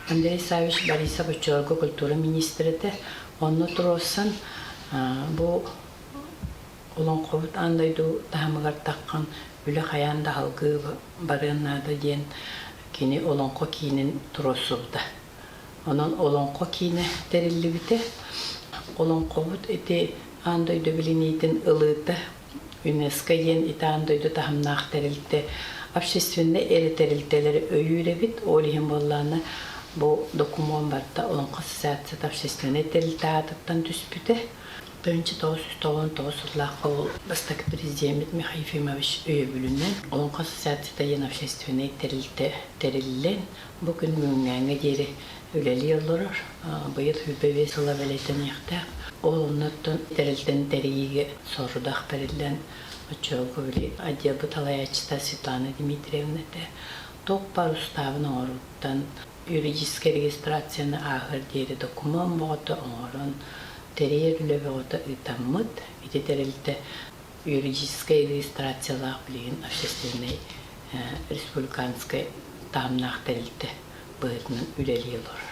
Андрей Саввич Борисов оччолорго культура министрэ этэ. Онно туруорсан бу Олоҥхобут аан дойду таһымыгар таххан үлэ хайаан да салгыы барыан наада диэн кини Олоҥхо киинин туруорсубута. Онон Олоҥхо киинэ тэриллибитэ. Олоҥхобут ити аан дойду билиниитин ылыыта ЮНЕСКО диэн ити аан дойду таһымнаах тэрилтэ общественнай эрэ тэрилтэлэри өйүүр эбит. Ол иһин буоллаҕына бу докумуон барыта Олоҥхо ассоциацията общественнай тэрилтэ аатыттан түспүтэ. 1999 сыллаахха ол бастакы президеммит Михаил Ефимович өйөбүлүнэн Олоҥхо ассоциацията диэн общественнай тэрилтэ тэриллэн, бу күн бүгүҥҥээҥҥэ диэри үлэлии олорор. Быйыл 25 сыла бэлиэтэниэхтээх. Ол оннуттан тэрилтэни тэрийиигэ сорудах бэриллэн, оччолорго били отделбыт салайааччыта Светлана Дмитриевна этэ. Туох баар устаабын оҥорууттан юридическай регистрацияны ааһыар диэри докумуон бөҕөтө оҥорон, тэрийэр үлэ бөҕөтө ыытаммыт. Ити тэрилтэ юридическай регистрациялаах билигин общественнай республиканскай таһымнаах тэрилтэ быһыытынан үлэлии олорор.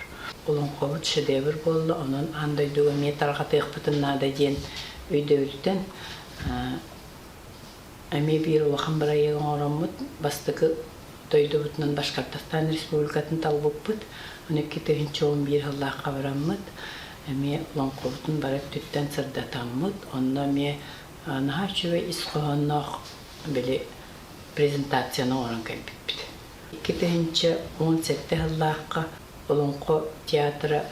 Олоҥхобут шедевр буолла, онон аан дойдуга эмиэ тарҕатыахпытын наада диэн өйдөбүлтэн Эмиэ биир улахан бырайыак оҥороммут, бастакы дойдубутунан Башкортостан Республикатын талбыппыт. Ону 2011 сыллаахха бараммыт, эмиэ олоҥхобутун бары өттүттэн сырдатаммыт, онно эмиэ наһаа үчүгэй ис хоһоонноох били презентацияны оҥорон кэлбиппит. 2017 сыллаахха Олоҥхо театра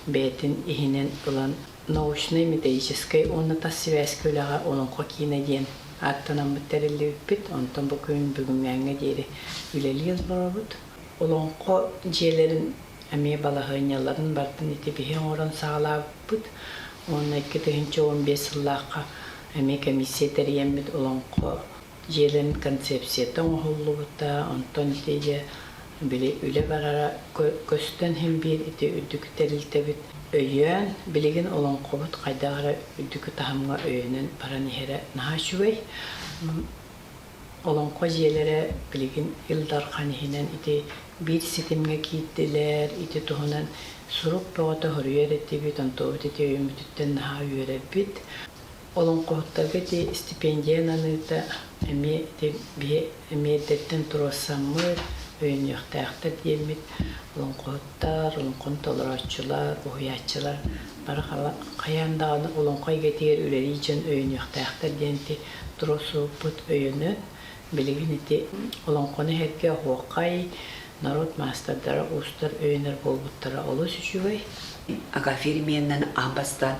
бэйэтин иһинэн ылан научнай-методическай уонна тас сибээскэ үлэҕэ Олоҥхо киинэ диэн ааттанаммыт тэриллибиппит. Онтон бу күн бүгүҥҥээҥҥэ диэри үлэлии олоробут. Олоҥхо дьиэлэрин эмиэ балаһыанньаларын барытын ити биһи оҥорон саҕалаабыппыт. Уонна 2015 сыллаахха эмиэ комиссия тэрийэммит олоҥхо дьиэлэрин концепцията оҥоһуллубута. Онтон ити дьэ били үлэ барара көстөн иһин биир ити үрдүкү тэрилтэбит өйөөн, билигин олоҥхобут хайдах эрэ үрдүкү таһымҥа өйөнөн баран иһэрэ наһаа үчүгэй. Олоҥхо дьиэлэрэ билигин Ил Дархан иһинэн ити биир ситимҥэ киирдилэр, ити туһунан сурук бөҕөтө хоруйар этибит, онтубут ити өйөммүтүттэн наһаа үөрэбит. Олоҥхоһуттарга ити стипендия ананыыта эмиэ ити биһи эмиэ эрдэттэн туруорсаммыт, өйөнүөхтээхтэр диэммит олоҥхоһуттар, олоҥхону толорооччулар, уһуйааччылар бары хайаан даҕаны олоҥхо эйгэтигэр үлэлии дьон өйөнүөхтээхтэр диэн ити туруорсубуппут өйөнөн билигин ити олоҥхону иһэргэ оһуохай, норуот маастардара, уустар өйөнөр буолбуттара олус үчүгэй. Агафья Еремеевнаны аан бастаан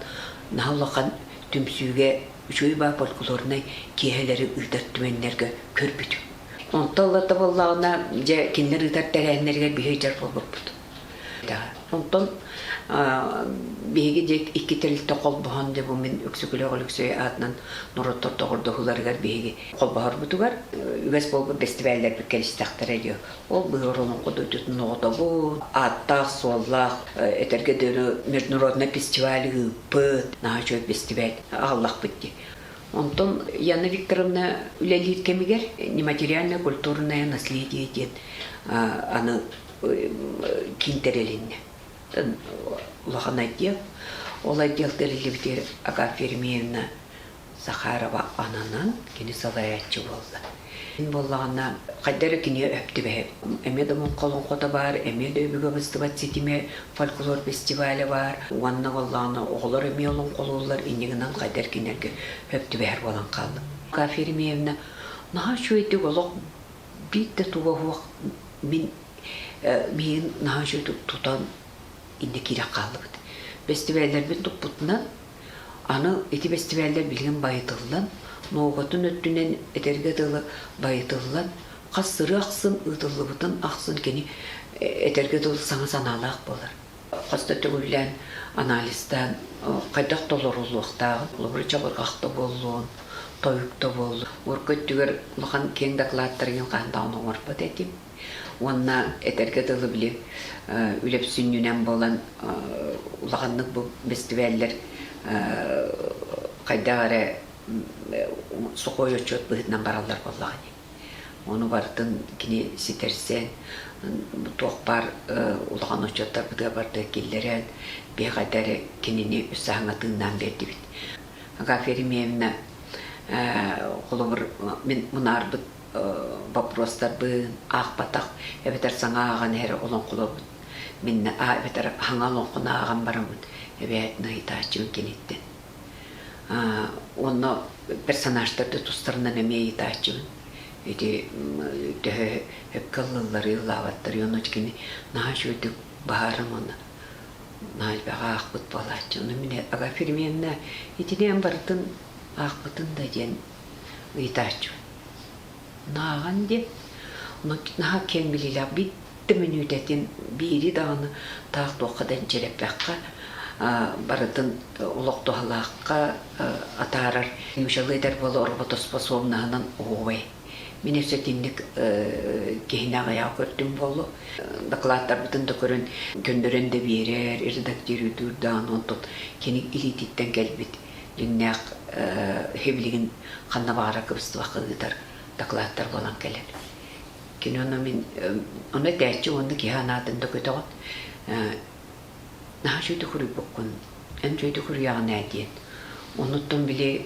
наһаа улахан түмсүүгэ үчүгэй баа фольклорнай киэһэлэри ыытар түмэннэргэ көрбүтүм. Онтон ылата буоллаҕына, дьэ, кинилэр ыытар тэрээһиннэригэр биһиги дьар буолбуппут. Онтон биһиги дьэ икки тэрилтэ холбоһон дьэ бу мин Өксөкүлээх Өлөксөй аатынан норуоттар доҕордоһууларыгар биһиги холбоһорбутугар үгэс буолбут бэстибээллэрбит кэлистэхтэрэ диye. Ол быһыыр олоҥхо дойдутун оҕотобут, ааттаах-суоллаах, этэргэ дылы международный фестиваль ыыппыт, наһаа үчүгэй фестиваль аҕаллахпыт дии. Онтон Яна Викторовна үлэлиир кэмигэр нематериальное культурное наследие диэн аны киин тэрилиннэ. Улахан отдел. Ол отдел тэриллибитигэр Агафья Еремеевна Захарова ананан кини салайааччы буолла. Мин буоллаҕына хайда эрэ кинигэ өп түбэһэбит. Эмиэ да олоҥхото баар, эмиэ да өбүгэ быстыбат ситимэ фольклор фестиваля баар. Уонна буоллаҕына оҕолор эмиэ олоҥхолууллар, инньэ гынан хайда эрэ кинилэргэ өп түбэһэр буолан хааллым. Агафья Еремеевна наһаа үчүгэйдик олох биир да туга суох мин миигин наһаа үчүгэйдик тутан иннэ киирэн хааллыбыт. Бэстибээллэрбин туппутунан Аны ити бэстибээллэр билигин байытыллан, наукатын өттүнэн этэргэ дылы байытыллан, хас сырыы ахсын ыытыллыбытын ахсын кини этэргэ дылы саҥа санаалаах буолар. Хас да төгүллээн анализтаан хайдах толоруллуохтааҕын, холобура чабырҕах да буоллун, тойук да буоллун. Урукку өттүгэр улахан киэҥ дакылааттары хаһан даҕаны оҥорбот этим. Уонна этэргэ дылы били үлэп сүнньүнэн буолан улаханнык бу бэстибээллэр хайдах эрэ сухой отчуот быһыытынан бараллар буоллаҕа дии. Ону барытын кини ситэрсэн, туох баар улахан отчуоттарбытыгар барытыгар киллэрэн, биһи хайда эрэ кинини үс саһаҥҥа тыыннаан биэрдибит. Агафья Еремеевна холобур мин мунаарбыт боппуруостарбын аахпатах эбэтэр саҥа ааҕан иһэр олоҥхолорбут мин эбэтэр хаҥа олоҥхону ааҕан бараммын эбээтин ыйытааччыбын киниттэн уонна персонажтар да тустарынан эмиэ ыйытааччыбын ити төһө өпкө ыллалларый ыллаабаттарый ону кини наһаа үчүгэйдик баһааран уонна наһаа элбэҕи аахпыт буолааччы ону мин Агафья Еремеевна итини эн барытын аахпытын да диэн ыйытааччыбын Нааҕан диэн, наһаа киэҥ билиилээх биир мүнүүтэтин биири даҕаны таах туохха да энчирэппэххэ барытын олох туһалаахха атаарар нуучалыы этэр буола роботоспособнаһынан оһуобай. Мин өссө итинник киһини аҕыйаҕы көрдүм буолуо. Дакылааттарбытын да көрөн, көннөрөн да биэрэр, редактируйдуур даҕаны онтон кини илиититтэн кэлбит дьиҥнээх билигин ханна баҕарар кыбыстыбакка ыытар дакылааттар буолан кэлэр. Кини ону мин ону этээччи уонна киһи анаатын да көтөҕүн наһаа үчүгэйдик суруйбуккун, эн үчүгэйдик суруйаҕын ээ диэн. Онуттан били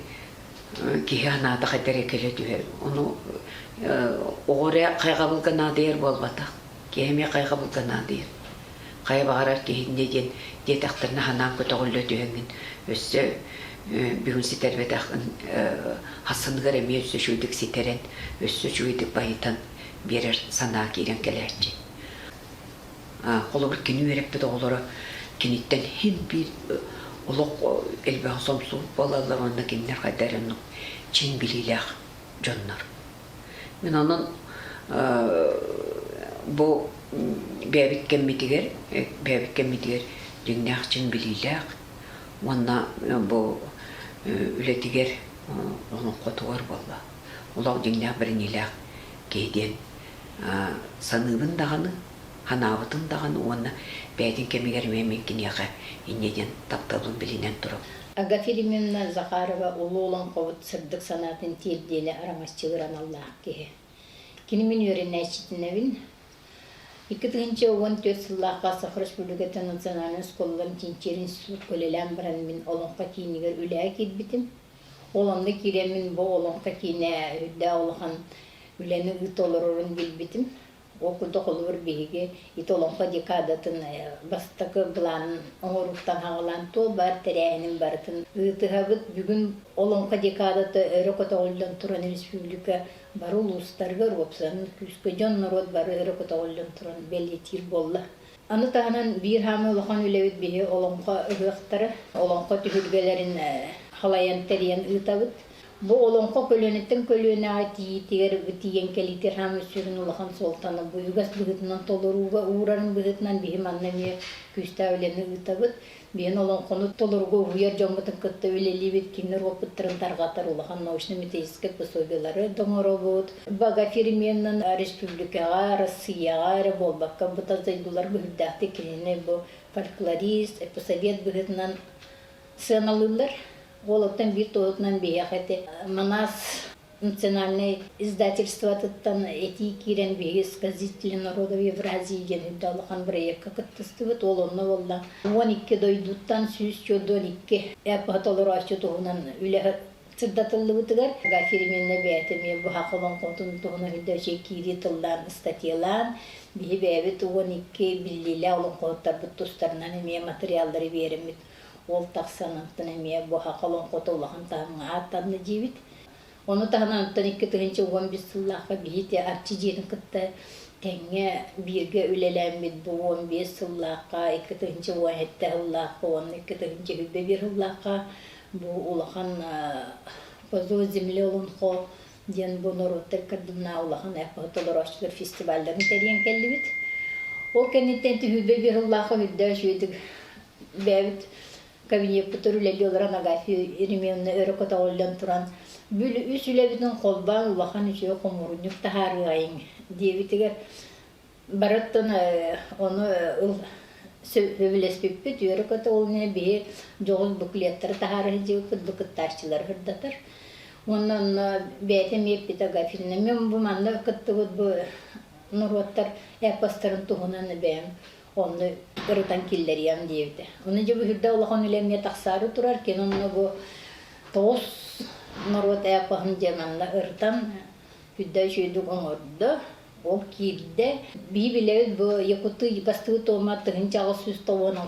киһи анаата хайда эрэ кэлэ түһэр. Ону оҕо эрэ хайҕабылга наадыйар буолбатах. Киһи эмиэ хайҕабылга наадыйар. Хайа баҕарар киһиннэ диэн диэтэхтэринэ санаан көтөҕүллэ түһэҥҥин өссө бүгүн ситэрбэтэххин хасыныгар эмиэ өссө үчүгэйдик ситэрэн, өссө үчүгэйдик байытан биэрэр санаа киирэн кэлээччи. Холобур, кини үөрэппит оҕолоро киниттэн син биир олох элбэҕи сомсубут буолаллар уонна кинилэр хайда эрэ оннук чиҥ билиилээх. дьоннор. Мин онон бу бэйэбит кэммитигэр, бэйэбит кэммитигэр дьиҥнээх чиҥ билиилээх уонна бу үлэтигэр олоҥхотугар буолла олох дьиҥнээх бэриниилээх киһи диэн саныыбын даҕаны, ханаабытым даҕаны уонна бэйэтин кэмигэр эмиэ мин киниэхэ инньэ диэн тапталбын билинэн турабын. Агафья Римовна Захарова улуу олоҥхобут сырдык санаатын тиэрдиэни араҥаччылыыр аналлаах киһи. Кини мин үөрэнээччитинэбин. 2014 сыллаахха Саха Республикатын национальнай оскуолаларын чинчийэр институтка үлэлээн баран мин Олоҥхо киинигэр үлэҕэ киирбитим. Ол онно киирэммин бу Олоҥхо киинэ үрдээх улахан үлэни ыыта олорорун билбитим. Ол курдук холобур биһиги ити Олоҥхо декадатын бастакы былаанын оҥорууттан саҕалаан туох баар тэрээһинин барытын ыытыһабыт. Бүгүн Олоҥхо декадата өрө көтөҕүллэн туран республика бары улуустарыгар уопсайынан күүскэ дьон-норуот бары өрө көтөҕүллэн туран бэлиэтиир буолла. Аны таһынан биир хаамыы улахан үлэбит биһи олоҥхо ыһыахтара, олоҥхо түһүлгэлэрин халайан тэрийэн ыытабыт. Бу олоҥхо көлүөнэттэн көлүөнэҕэ тиийиитигэр тиийэн кэлиитигэр хаамыы сүрүн улахан суолтаны бу үгэс быһыытынан толорууга уурарын быһыытынан биһи манна эмиэ күүстээх үлэни ыытабыт. Биһин олоҥхону толоруга уһуйар дьоммутун кытта үлэлиибит, кинилэр опыттарын тарҕатар улахан научно-методическай пособиелары да оҥоробут. Бага фирменнан республикаҕа, Россияҕа эрэ буолбакка, бу тас дойдуларга үрдээхтик кинини бу фольклорист, эпосовед быһыытынан сыаналыыллар. Ол оттон биир туоһутунан биһиэхэ ити Манас национальнай издательствотыттан этии киирэн биһиги сказители народов Евразии диэн үрдэ улахан бырайыакка кыттыстыбыт. Ол онно буолла 12 дойдуттан 142 эпоһа толорооччу туһунан үлэ сырдатыллыбытыгар Агафья Римовна бэйэтэ эмиэ быһах олоҥхотун туһунан үрдэ киирии тыллаан статьялаан биһи бэйэбит 12 биллиилээх олоҥхоһуттарбыт тустарынан эмиэ материаллары биэрэммит ол тахсан онтон эмиэ быһах олоҥхото улахан таһымҥа ааттанна диибит. Ону таһынан онтон 2015 сыллаахха биһи Арчы дьиэтин кытта тэҥҥэ бииргэ үлэлээммит бу 15 сыллаахха, 2017 сыллаахха уонна 2021 сыллаахха бу улахан Позор земли олонхо диэн бу норуоттар кырдымнаа улахан эпоһы толорооччулар фестивалларын тэрийэн кэллибит. Ол кэнниттэн түһүүбэ биир сыллаахха үрдэ үчүгэйдик бэйэбит кабинеппытыгар үлэлии олорон Агафья Еремеевна өрө көтөҕүллэн туран бүл үс үлэбитин холбоон улахан үчүгэй хомуурунньук таһаарыайыҥ диэбитигэр барыттан ону сөбүлэспиппит үөрэ көтө ол иннинэ биһи дьоҕус буклеттары таһаара сылдьыбыппыт бу кыттааччылары сырдатар уонна онно бэйэтэ эмиэ эппит Агафьевна мен бу манна кыттыбыт бу норуоттар эпостарын туһунан бэйэм онно ырытан киллэриэм диэбитэ. Ону дьэ бу үрдэ улахан үлэ эмиэ тахсаары турар, кини онно бу тоҕус норуот эпоһын дьэ манна ырытан үрдэ үчүгэйдик оҥордо. Ол киирдэ. Биһи билэбит бу Якуты бастыы тома 1896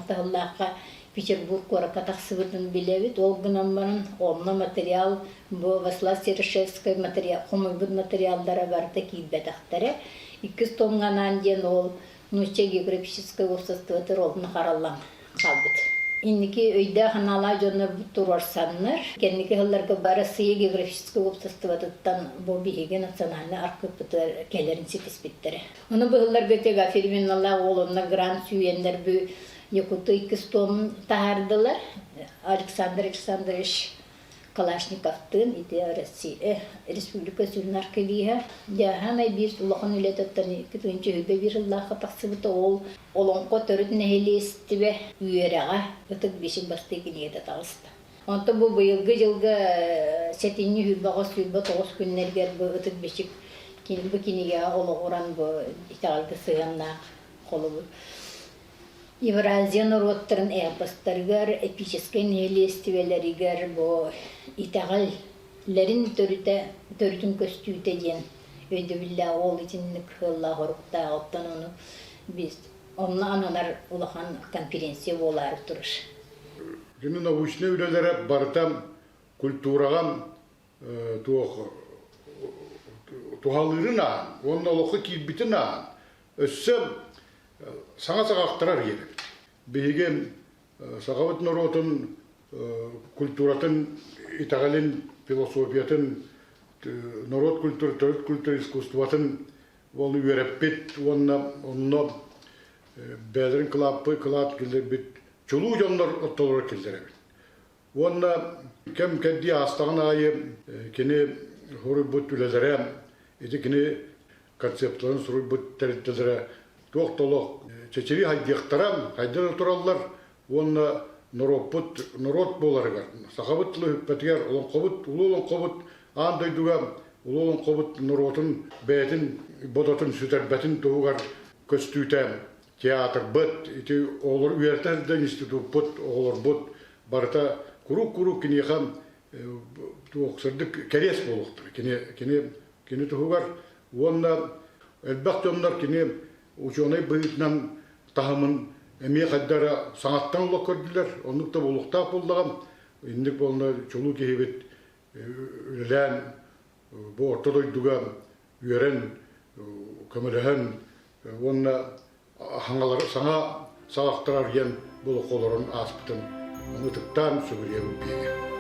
сыллаахха Петербург куоракка тахсыбытын билэбит. Ол гынан баран онно материал бу Васлав Серышевскай материал хомуйбут материаллара барыта киирбэтэхтэрэ. Иккис томҥа анаан диэн ол Нуучча географическай уопсастыбатыгар олуна хараллан хаалбыт. Инники өйдөөх-санаалаах дьоннорбут туруорсаннар, кэнники сылларга Арассыыйа географическай уопсастыбатыттан бу биһиги национальнай архыыппытыгар кэлэрин ситиспиттэрэ. Ону бу сылларга Агафья Ильиналаах уол онно грант сүүйэннэр бу Якуты иккис туомун таһаардылар. Александр Александрович Калашниковтыын ити Россия Республика сүрүн архивиһа Дьааһанай биир улахан үлэтиттэн 2021 сыллаахха тахсыбыта ол олоҥхо төрүт нэһилиэстибэ үөрэҕэ ытык бишик бастыы кинигэтэ таҕыста. Онтон бу быйылгы дьылга сэтинньи 28-29 күннэригэр бу ытык бичик бу кинигэҕэ олоҕуран бу итэҕэлгэ сыһыаннаах холобур Евразия норуоттарын эпостарыгар, эпическэй нэһилиэстибэлэригэр бу итэҕэллэрин төрүтэ, төрүтүн көстүүтэ диэн өйдөбүллээх ол итинник сыаллаах оруктаах оттон ону биз онно ананар улахан конференция буолаары турар. Кини научнай үлэлэрэ барыта культураҕа туох туһалыырын аан уонна олоххо киирбитин аан өссө саҥа саҕахтарар иэдэбит. Биһиги сахабыт норуотун культуратын, итэҕэлин, философиятын. норуот культура, төрүт культура искусствотын ол үөрэппит уонна онно бэйэлэрин кылааппы кылаат киллэрбит чулуу дьоннор ортолоро киллэрэбит. Уонна кэм кэрдии аастаҕын аайы кини суруйбут үлэлэрэ, ити кини концепцияларын суруйбут тэрилтэлэрэ туох да олох чэчирии хайдыахтара, хайда да тураллар уонна норуоппут норуот буоларыгар, сахабыт тылы үппэтигэр, олоҥхобут, улуу олоҥхобут аан дойдуга улуу олоҥхобут норуотун бэйэтин бодотун сүтэрбэтин туһугар көстүүтэ театрбыт, ити оҕолор үөрэтэ сылдьар институппут, оҕолорбут барыта куруук-куруук киниэхэ туох сырдык кэриэс буолуохтара. Кини, кини, кини туһугар уонна элбэх дьоннор кини учуонай быһыытынан таһымын эмиэ хайда эрэ саҥаттан олох көрдүлэр, оннук да буолуохтаах буоллаҕым. Инник буолна чулуу киһибит үлэлээн бу орто дойдуга үөрэн, көмөлөһөн уонна саҥа саҕахтар арыйан болохолорун ааспытын ытыктаан сүгүрүйэбит биһиги.